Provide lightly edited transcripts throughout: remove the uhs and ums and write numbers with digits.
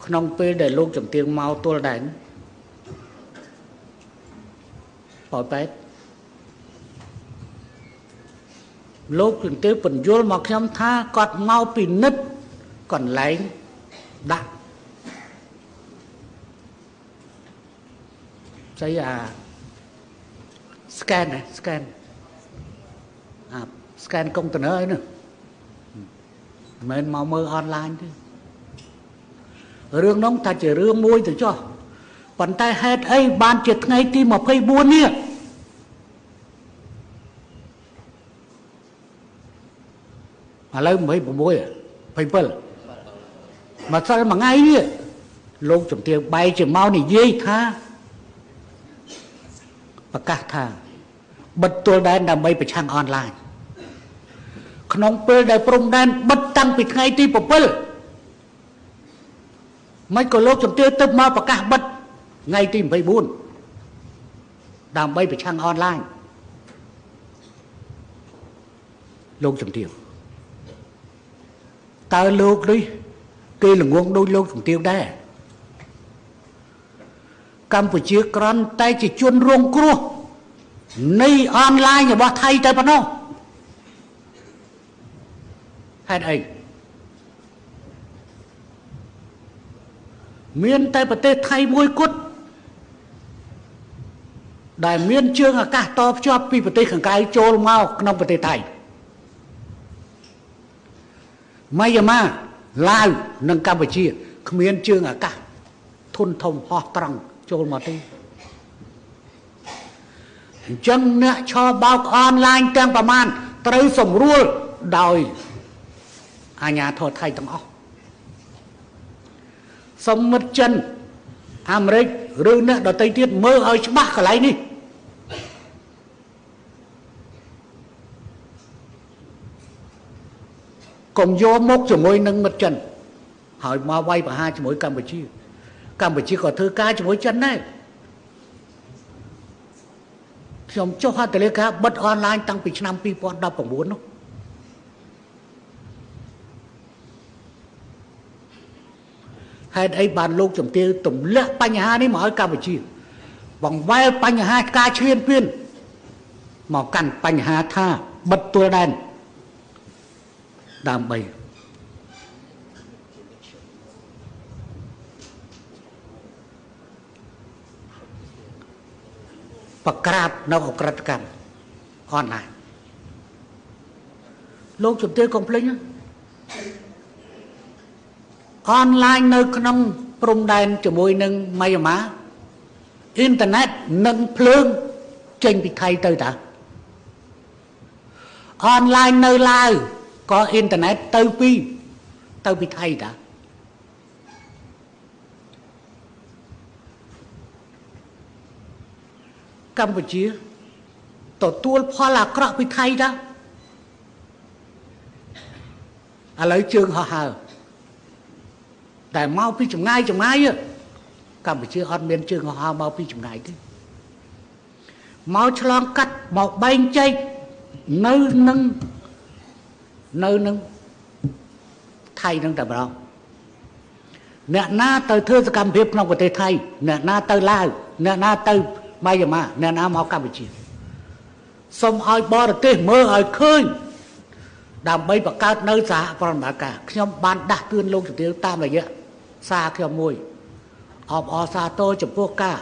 ក្នុងពេលដែលលោកជំទាវមកទល់ដែនប៉ោយប៉ែតលោកជំទាវពន្យល់មកខ្ញុំថាគាត់មកពិនិត្យកន្លែងដាក់ស្អីអា scan ណា scan អា scan កុងតឺន័រអីនោះមិនមែនមកមើលអនឡាញទេរឿងនោះថាជារឿងមួយទៅចុះប៉ុន្តែហេតុអីបានជាថ្ងៃទី24នេះឥឡូវ26 27មកសិលមួយថ្ងៃនេះលោកជំទាវបែរជាមកនិយាយថាប្រកាសថាបិទទួលដែនដើម្បីប្រឆាំងអនឡាញក្នុងពេលដែលព្រំដែនបិទតាំងពីថ្ងៃទី7មិនក៏លោកជំទាវទៅមកប្រកាសបិទថ្ងៃទី24ដើម្បីប្រឆាំងអនឡាញលោកជំទាវតើលោកនេះគេល្ងងដូចលោកជំទាវដែរកម្ពុជាក្រន់តែជាជនរងគ្រោះនៃអនឡាញរបស់ថៃតែប៉ុណ្ណោះហេតុអីមានតែប្រទេសថៃមួយគត់ដែលមានជើងអាកាសតភ្ជាប់ពីប្រទេសខាងក្រៅចូលមកក្នុងប្រទេសថៃមីយ៉ាម៉ាឡាវនិងកម្ពុជាគ្មានជើងអាកាសធុនធំហោះត្រង់ចូលមកទេអញ្ចឹងអ្នកឆបោកអនឡាញទាំងប្រមាណត្រូវសម្រួលដោយអាជ្ញាធរថៃទាំងអស់សមិទ្ធចិនអាមេរិកឬអ្នកដទៃទៀតមើលឲ្យច្បាស់កន្លែងនេះកុំយកមកជាមួយនឹងមិត្តចិនហើយមកវាយប្រហារជាមួយកម្ពុជាកម្ពុជាក៏ធ្វើការជាមួយចិនដែរខ្ញុំចុះហត្ថលេខាបិទអនឡាញតាំងពីឆ្នាំ2019នោះហេតុអីបានលោកជំទាវទម្លាក់បញ្ហានេះមកឲ្យកម្ពុជាបង្វែរបញ្ហាការឈ្លានពានមកកាន់បញ្ហាថាបិទទួលដែនដើម្បីប្រក្រាបនៅអក្រិតកម្មអនឡាញលោកជំទាវកុំភ្លេចអនឡាញនៅក្នុងព្រំដែនជាមួយនឹងមីយ៉ាម៉ាអ៊ីនធឺណិតនិងភ្លើងចេញពីថៃទៅតាអនឡាញនៅឡាវក៏អ៊ីនធឺណិតទៅពីថៃតាកម្ពុជាទទួលផលអាក្រក់ពីថៃតាឥឡូវជើងហោះហើរតែមកពីចម្ងាយចម្ងាយកម្ពុជាអត់មានជើងហោះហើរមកពីចម្ងាយទេមកឆ្លងកាត់មកបែងចែកនៅនឹងថៃនឹងតែម្ដងអ្នកណាទៅធ្វើសកម្មភាពក្នុងប្រទេសថៃអ្នកណាទៅឡាវអ្នកណាទៅមីយ៉ាម៉ាអ្នកណាមកកម្ពុជាសូមឲ្យបរទេសមើលឲ្យឃើញដើម្បីបង្កើតនៅសហប្រតិបត្តិការខ្ញុំបានដាស់តឿនលោកជំទាវតាមរយៈសារខ្ញុំមួយអបអរសាទរចំពោះការ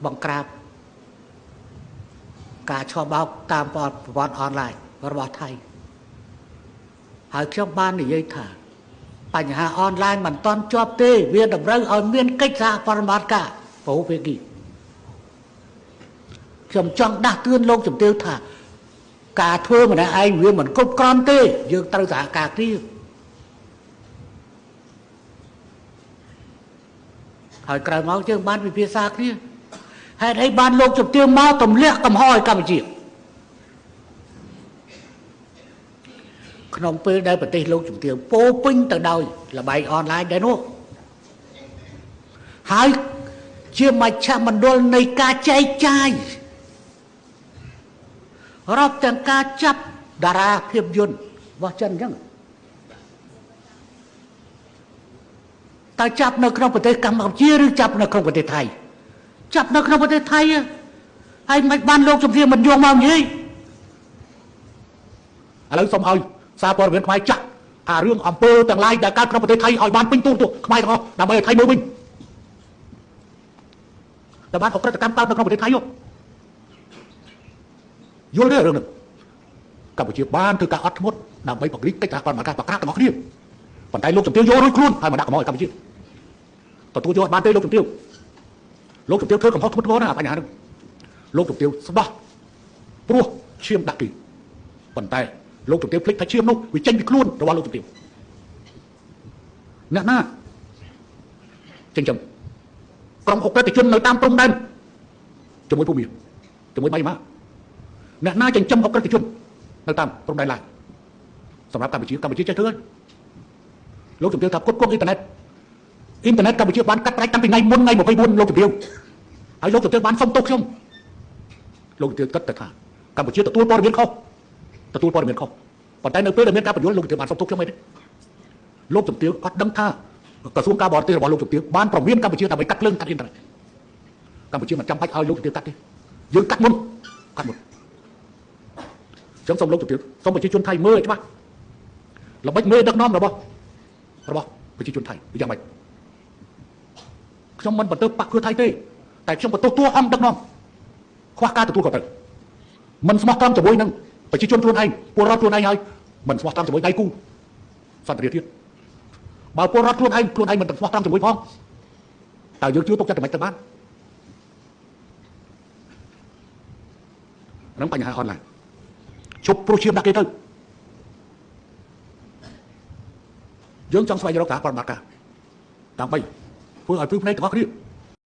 បង្ក្រាបការឆបោកតាមប្រព័ន្ធអនឡាញរបស់ថៃហើយខ្ញុំបាននិយាយថាបញ្ហាអនឡាញមិនទាន់ជាប់ទេវាតម្រូវឲ្យមានកិច្ចសហប្រតិបត្តិការពហុភាគីខ្ញុំចង់ដាស់តឿនលោកជំទាវថាការធ្វើម្នាក់ឯងវាមិនគ្រប់គ្រាន់ទេយើងត្រូវសហការគ្នាហើយក្រោយមកយើងបានពិភាក្សាគ្នាហេតុអីបានលោកជំទាវមកទម្លាក់កំហុសឲ្យកម្ពុជាក្នុងពេលដែលប្រទេសលោកជំទាវពោពេញទៅដោយល្បែងអនឡាញដែរនោះហើយជាមជ្ឈមណ្ឌលនៃការចែកចាយរាប់ទាំងការចាប់តារាភាពយន្តរបស់ចិនអញ្ចឹង តើចាប់នៅក្នុងប្រទេសកម្ពុជាឬចាប់នៅក្នុងប្រទេសថៃចាប់នៅក្នុងប្រទេសថៃហើយមិនបានលោកជំទាវមិនយកមកនិយាយឥឡូវសូមឲ្យសារព័ត៌មានខ្មែរចាក់អារឿងអំពើទាំងឡាយដែលកើតក្នុងប្រទេសថៃឲ្យបានពេញទូទៅខ្មែរទាំងអស់ដើម្បីឲ្យថៃមើលវិញតែបានអក្រិតកម្មកើតនៅក្នុងប្រទេសថៃយល់ទេរឿងនេះកម្ពុជាបានធ្វើការអត់ធ្មត់ដើម្បីបង្រីកកិច្ចសហប្រតិបត្តិការប្រក្រាបទាំងអស់គ្នាប៉ុន្តែលោកជំទាវយករួចខ្លួនហើយមកដាក់កំហុសឲ្យកម្ពុជាទទួលយកអត់បានទេលោកជំទាវលោកជំទាវធ្វើកំហុសធ្ងន់ធ្ងរណាស់បញ្ហានេះលោកជំទាវស្ដោះព្រោះឈាមដាក់គេប៉ុន្តែលោកជំទាវភ្លេចថាឈាមនោះវាចេញពីខ្លួនរបស់លោកជំទាវអ្នកណាចិញ្ចឹមក្រុមអក្រិតជននៅតាមព្រំដែនជាមួយភូមិជាមួយបៃម៉ាអ្នកណាចិញ្ចឹមអក្រិតជននៅតាមព្រំដែនឡាវសម្រាប់កម្ពុជាកម្ពុជាចេះធ្វើលោកជំទាវថាគុតគងអ៊ីនធឺណិតអ៊ីនធឺណិតកម្ពុជាបានកាត់ផ្ដាច់តាំងពីថ្ងៃមុនថ្ងៃ24លោកជំទាវហើយលោកជំទាវបានសុំទោសខ្ញុំលោកជំទាវគិតតែថាកម្ពុជាទទួលព័ត៌មានខុសទទួលព័ត៌មានខុសប៉ុន្តែនៅពេលដែលមានការបញ្យល់លោកជំទាវបានសុំទោសខ្ញុំអីទេលោកជំទាវអត់ដឹងថាក្រសួងការបរទេសរបស់លោកជំទាវបានប្រមានកម្ពុជាដើម្បីកាត់ភ្លើងកាត់អ៊ីនធឺណិតកម្ពុជាមិនចាំបាច់ឲ្យលោកជំទាវកាត់ទេយើងកាត់មុនកាត់មុនចឹងសូមលោកជំទាវសូមប្រជាជនថៃមើលឲ្យច្បាស់ល្បិចមេដឹកនាំរបស់ប្រជាជនថៃយ៉ាងម៉េចខ្ញុំមិនបន្ទោសបក្សភឿថៃទេតែខ្ញុំបន្ទោសតួអង្គដឹកនាំខ្វះការទទួលខុសត្រូវមិនស្មោះត្រង់ជាមួយនឹងប្រជាជនខ្លួនឯងពលរដ្ឋខ្លួនឯងហើយមិនស្មោះត្រង់ជាមួយដៃគូសន្តិភាពបើពលរដ្ឋខ្លួនឯងខ្លួនឯងមិនស្មោះត្រង់ជាមួយផងតើយើងជឿទុកចិត្តតែមិនទៅបាននឹងបញ្ហាអនឡាញជប់ព្រោះឈាមដាក់គេទៅយើងចង់ស្វែងរកសហប្រតិបត្តិការដើម្បីធ្វើឲ្យព្រឺភ្នែកទាំងអស់គ្នា